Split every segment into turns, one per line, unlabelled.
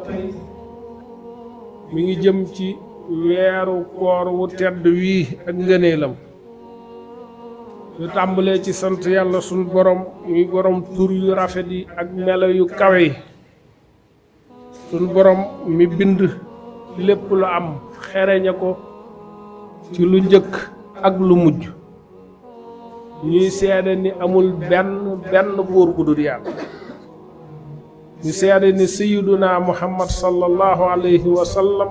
tey mi ngi jëm ci weeru koor wu tedd wii ak ngëneelam ñu tàmbalee ci sant yàlla sunu borom muy borom tur yu rafet yi ak melo yu kawe yi sunu borom mi bind lépp lu am xereñe ko ci lu njëkk ak lu mujj ñuy seede ni amul benn buur bu dul yàlla ñu seede ni sayyiduna muhammad sallallahu alayhi wa sallam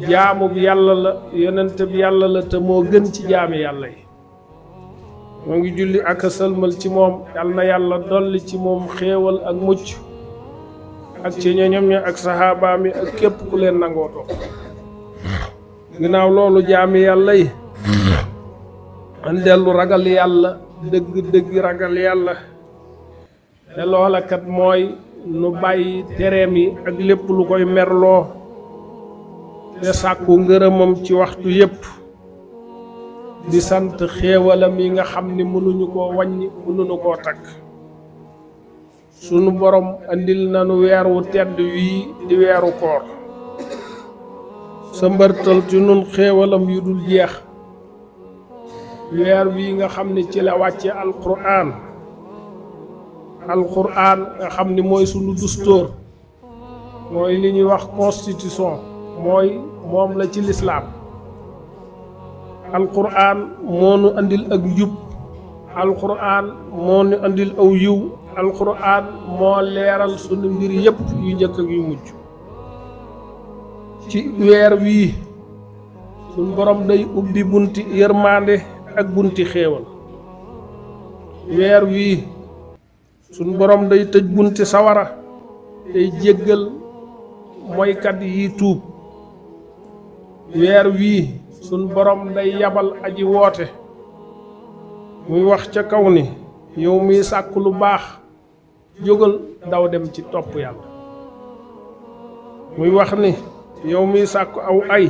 jaamu bi yàlla la yonent bi yàlla la te moo gën ci jaami yàlla yi moo ngi julli ak sëlmal ci moom yàlla na yàlla dolli ci moom xéewal ak mucc ak ci ñoñom ña ak saxaabaam yi ak képp ku leen nangoo topp ginnaaw loolu jaami yàlla yi an dellu ragal yàlla dëgg ragal yàlla te loola kat mooy nu bàyyi tereem yi ak lépp lu koy merloo te sàkku ngërëmam ci waxtu yépp di sant xéewalam yi nga xam ni mënuñu koo wàññi mënuñu koo takk sunu borom andil nanu weer wu tedd wii di weeru koor sa mbërtal ci nun xéewalam yu dul jeex weer wii nga xam ni ci la wàcce alquran nga xam ni mooy sunu dustóor mooy li ñuy wax constitution mooy moom la ci lislaam alquran moo nu andil ak njub alquran moo nu andil aw yiw alquran moo leeral sunu mbir yépp yu njëkk ak yu mujj ci weer wii sunu borom day ubbi bunti yërmande ak bunti xéewal weer wii sunu borom day tëj bunti sawara day jéggal moykat yi tuub weer wii sunu borom day yabal aji woote muy wax ca kaw ni yow miy sàkk lu baax jógal daw dem ci topp yàlla muy wax ni yow miy sàkk aw ay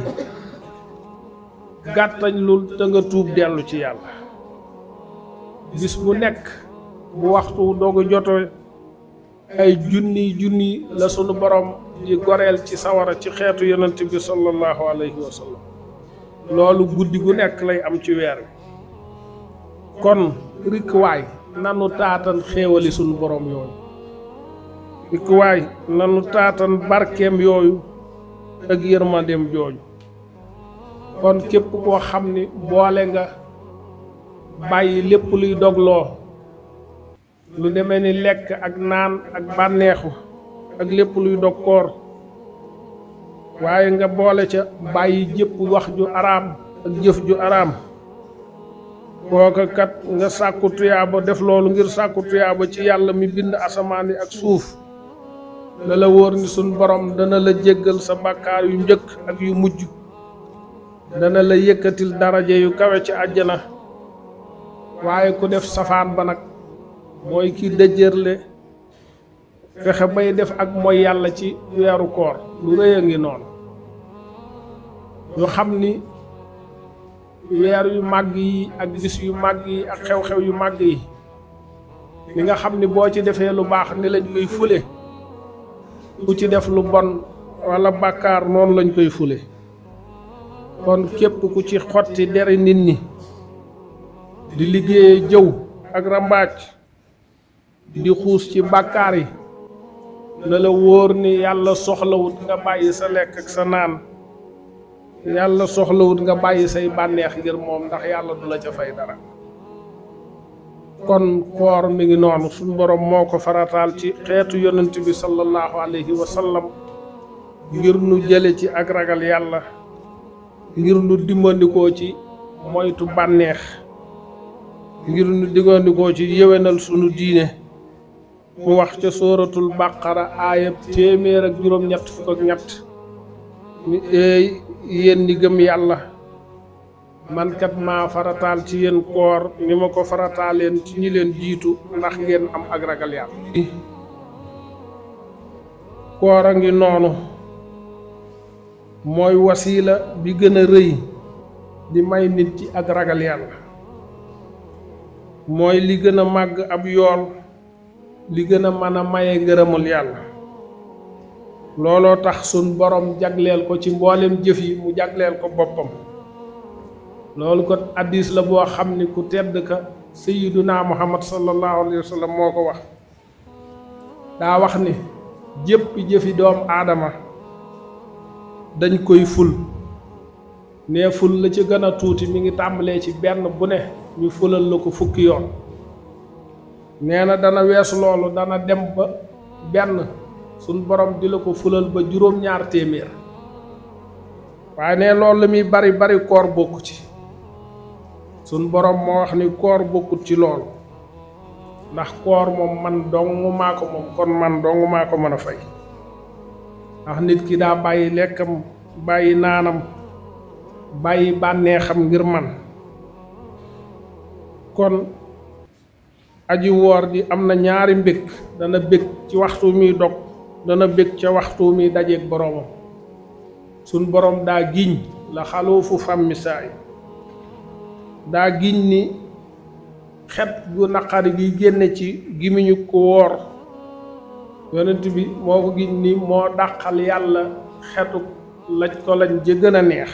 gàttañ lul te nga tuub dellu ci yàlla bis bu nekk bu waxtu doogu joto ay junni la sunu borom di goreel ci sawara ci xeetu yonent bi sallallahu alayhi wa sallam loolu guddi gu nekk lay am ci weer wi kon rikk waay nanu taatan xéewali sunu borom yooyu rikk waay nanu taatan barkeem yooyu ak yërmandeem jooju kon képp koo xam ni boole nga bàyyi lépp luy dogloo lu demee ni lekk ak naan ak bànneexu ak lépp luy dog koor waaye nga boole ca bàyyi jëpp wax ju araam ak jëf ju araam kooka kat nga sàkku tuyaaba def loolu ngir sàkku tuyaaba ci yàlla mi bind asamaan yi ak suuf la la wóor ni suñ borom dana la jéggal sa bàkkaar yu njëkk ak yu mujj dana la yëkkatil daraja yu kawe ci àjjana waaye ku def safaan ba nag mooy ki dëjërle fexe bay def ak mooy yàlla ci weeru koor lu rëy a ngi noonu ñu xam ni weer yu màgg yi ak bis yu màgg yi ak xew-xew yu màgg yi li nga xam ni boo ci defee lu baax ni lañ koy fule ku ci def lu bon walla bàkkaar noonu lañ koy fule kon képp ku ci xotti deri nit ñi di liggéeye jëw ak rambaaj di xuus ci bàkkaar yi na la wóor ni yàlla soxlawut nga bàyyi sa lekk ak sa naan yàlla soxlawut nga bàyyi say bànneex ngir moom ndax yàlla du la ca fay dara kon koor mi ngi noonu suñu borom moo ko farataal ci xeetu yonent bi sallallahu alayhi wa sallam ngir nu jële ci ak ragal yàlla ngir nu dimbandikoo ci moytu bànneex ngir nu dimbandikoo ci yéwénal sunu diine mu wax ca sóoratul bàqara aayab 183 ni eey yéen ñi gëm yàlla man kat maa farataal ci yéen koor ni ma ko farataaleen ci ñi leen jiitu ndax ngeen am ak ragal yàlla koor a ngi noonu mooy wasiila bi gën a rëy di may nit ci ak ragal yàlla mooy li gën a màgg ab yool li gën a mën a maye ngërëmul yàlla looloo tax sun borom jagleel ko ci mboolem jëf yi mu jagleel ko boppam. loolu ko addis la boo xam ni ku tedd ka sayyiduna muhammad sallallahu alayhi wa sallam moo ko wax. daa wax ni jëpp jëfi doom aadama dañ koy ful ne ful la ci gën a tuuti mi ngi tàmbalee ci benn bu ne ñu fulal la ko fukki yoon. nee na dana weesu loolu dana dem ba benn sun borom di la ko fulal ba juróom-ñaar téeméer. waaye ne loolu la muy bari bari koor bokku ci. sun borom moo wax ni koor bokkut ci loolu ndax koor moom man dong maa ko moom kon man dong maa ko mën a fay. ndax nit ki daa bàyyi lekkam bàyyi naanam bàyyi bànneexam ngir man. kon aji woor di am na ñaari mbég, dana bég ci waxtu mi dog, dana bég ca waxtu mi dajeeg boroomam. sun borom daa giñ la xaluufu fammi saay, daa giñ ni xet gu naqari gi génne ci gimiñu ko woor. yonent bi moo ko giñ ni moo dàqal yàlla xetu laj ko lañ ja gën a neex.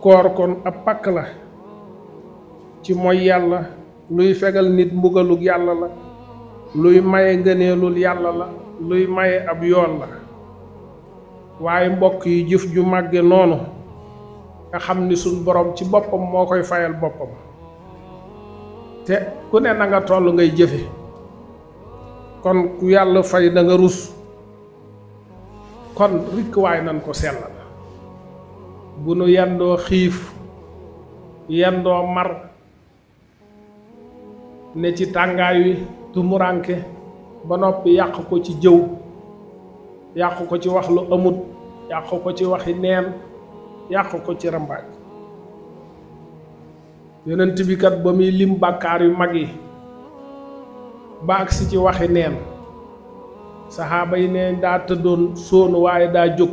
koor kon ab pakk la ci mooy yàlla, luy fegal nit mbugalug yàlla la, luy maye ngëneelul yàlla la, luy maye ab yoon la. waaye mbokk yi jëf ju màgge noonu nga xam ni suñ borom ci boppam moo koy fayal boppam, te ku ne na nga toll ngay jëfe. kon ku yàlla fay da nga rus. kon rikk waay nan ko sellal. bu nu yendoo xiif yendoo mar ne ci tàngaay wi tumuranke ba noppi yàq ko ci jëw, yàq ko ci wax lu amut, yàq ko ci waxi neen, yàq ko ci rambaaj. yonent bi kat ba muy lim bàkkaar yu mag yi ba agsi ci waxi neen, saxaaba yi ne daa tëddoon sóonu waaye daa jóg.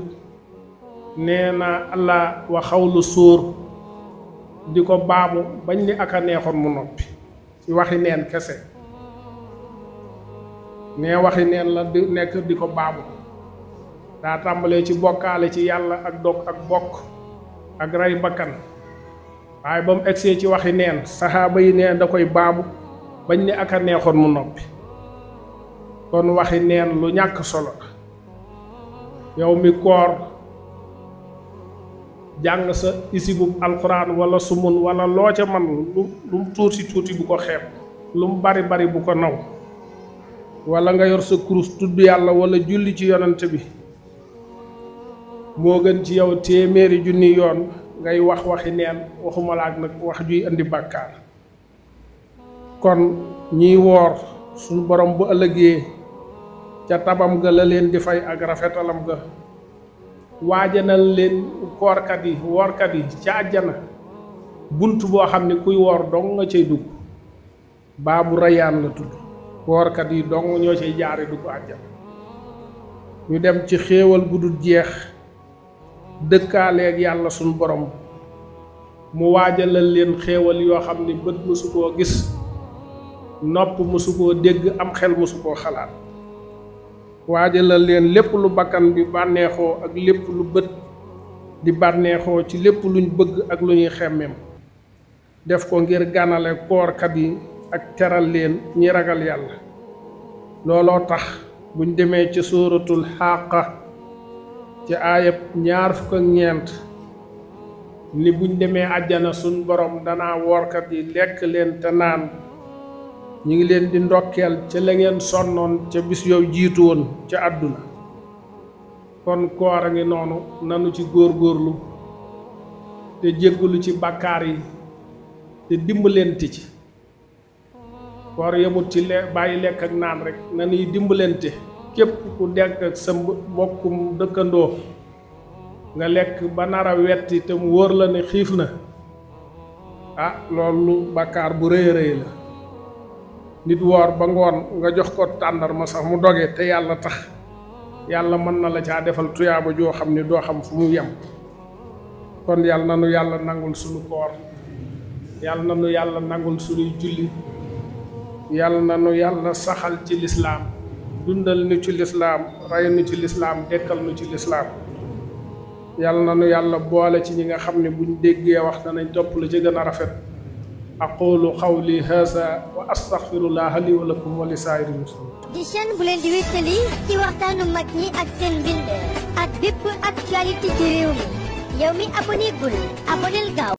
nee na allah wa xawlu sóor di ko baamu bañ ni aka neexoon mu noppi ci waxi neen kese. nee waxi neen la di nekk di ko baamu. daa tàmbalee ci bokkaale ci yàlla ak dog ak bokk ak rey bakkan. waaye ba mu egsee ci waxi neen saxaaba yi neen da koy baamu bañ ni aka neexoon mu noppi. kon waxi neen lu ñàkk solo. yow mi koor jàng sa isibub alquran wala sumun wala loo ca man lu tuuti tuuti bu ko xeeb, lu mu bari bari bu ko naw. wala nga yor sa kurus tudd yàlla wala julli ci yonante bi, moo gën ci yow téeméeri junni yoon ngay wax waxi neen, waxuma laak nag wax juy indi bàkkaar. kon ñiy woor suñu borom bu ëllëgee ca tabam ga la leen di fay ak rafetalam ga, waajanal leen koorkat yi woorkat yi ca àjjana bunt boo xam ne kuy woor dong nga cay dugg. baabu rayaan la tudd. woorkat yi dong ñoo cay jaare dugg àjjana. ñu dem ci xéewal bu dul jeex, dëkkaaleeg yàlla suñu borom, mu waajalal leen xéewal yoo xam ne bët mësu koo gis, nopp mësu koo dégg, am xel mësu koo xalaat. waajalal leen lépp lu bakkan bi bànneexoo ak lépp lu bët di bànneexoo ci lépp luñ bëgg ak lu ñuy xemmem. def ko ngir ganale koorkat yi ak teral leen ñi ragal yàlla. looloo tax buñ demee ci sóoratul xaaqa ci aayab 29 ni buñ demee àjjana suñ borom danaa woorkat yi lekk leen te naan, ñi ngi leen di ndokkeel ca la ngeen sonnoon ca bis yow jiitu woon ca àdduna. kon koor a ngi noonu, nanu ci góorgóorlu te jéggalu ci bàkkaar yi te dimbalante ci. koor yemut ci bàyyi lekk ak naan rek, nanuy dimbalante. képp ku dekk ak sa mbokkum dëkkandoo nga lekk ba nar a wetti te mu wóor la ne xiif na, loolu bàkkaar bu rëy a rëy la. nit woor ba ngoon nga jox ko tàndarma sax mu doge te yàlla tax, yàlla mën na la caa defal tuyaaba joo xam ne doo xam fu mu yem. kon yàlla na nu yàlla nangul suñu koor, yàlla na nu yàlla nangul suñuy julli, yàlla na nu yàlla saxal ci lislaam, dundal nu ci lislaam rey nu ci lislaam dekkal nu ci lislaam yàlla na nu yàlla boole ci ñi nga xam ne buñ déggee wax danañ topp la ci gën a rafet aqulu qawli haza wa astaghfirullaha li wa lakum wa li saa'iril muslimin
di chaîne bu leen di wéttali ci waxtaanu mag ñi ak seen mbind ak bépp actualité ci réew mi yow mi abonné gul aboneel gaaw